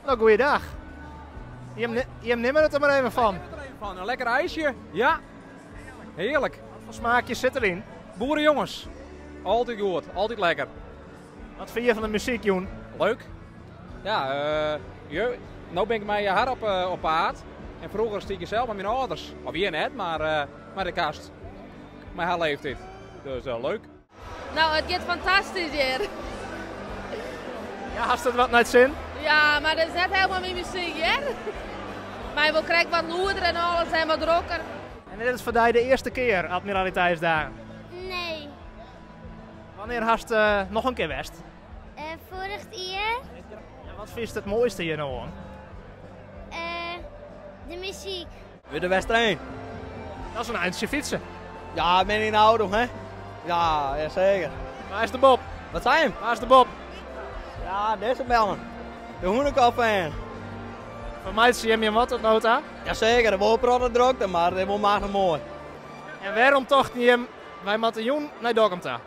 No, goeiedag. Jim, jim nimme it der mar even fan. Nimme der even fan. In lekker ijsje. Ja. Hearlik. Wat foar smaakjes sit deryn? Boerejonges. Altyd goed, altyd lekker. Wat fine je fan de muzyk jûn? Leuk. Ja, uh, no bin ik mei har op, op paad. En froeger stie ik sels mei myn âlders. Of hjir net, mar uh, mei de kast. Mei har leeftiid. Dus leuk. No, it giet fantastysk hjir. Ja, hast it wat nei it sin? Ja, mar dat is net hielendal myn muzyk hear. Mar wol krekt wat lûder en alles en wat drokker. En dit is foar dy de earste kear Admiraliteitsdagen? Nee. Wannear hast noch in kear west? Foarich jier. En wat fynst it moaiste hjir no oan? De muzyk. Út de Westereen. Dat is in eintsje fytsen. Ja, ik bin yn de auto, hè. Ja, ja zeker. Waar is de Bob? Wat sei je? Waar is de Bob? Ja, dizze bellen. De hûnekop-fan. Fermeitsje jim jim wat oant no ta? Jaseker, wol in protte drokte, mar it wol machtig moai. En wêrom tochten jim, wy moatte jûn nei Dokkum ta?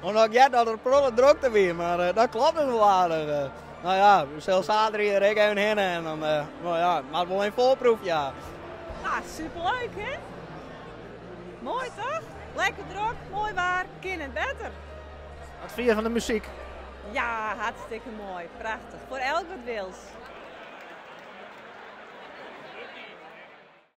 Omdat ik heard dat der in protte drokte wie, mar eh, dat klopt dus wol aardich. Eh. Nou ja, we sille saterdei der ek even hinne en dan, eh, nou ja, moat wol in foarproefje. Ja. Ah, superleuk hè? Moai toch? Lekker drok, moai waar, kin net better. Wat fine je fan de muzyk? Ja, hartstikke moai, prachtich. Foar elk wat wils.